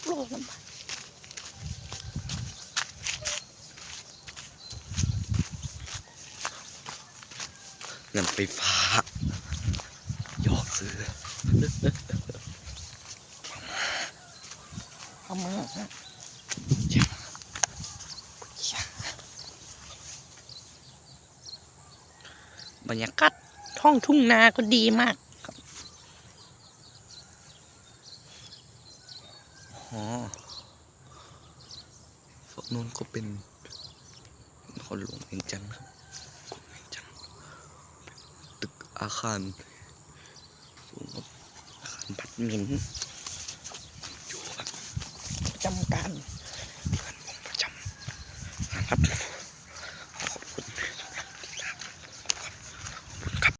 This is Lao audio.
ໂລນຳ ເຮືອນໄຟຟ້າ ຢອກຊື່ ເອົາມາ ເອົາມາ ບັນຍາກາດທ້ອງທົ່ງນາກໍດີມາກ. ອໍ ຝັ່ງໂນ້ນກໍເປັນນະຄອນຫຼວງວຽງຈັນ ນະຄອນຫຼວງວຽງຈັນ ຕຶກອາຄານສູງ ອາຄານອາພາດເມັນ ຢູ່ແບບປະຈຳການ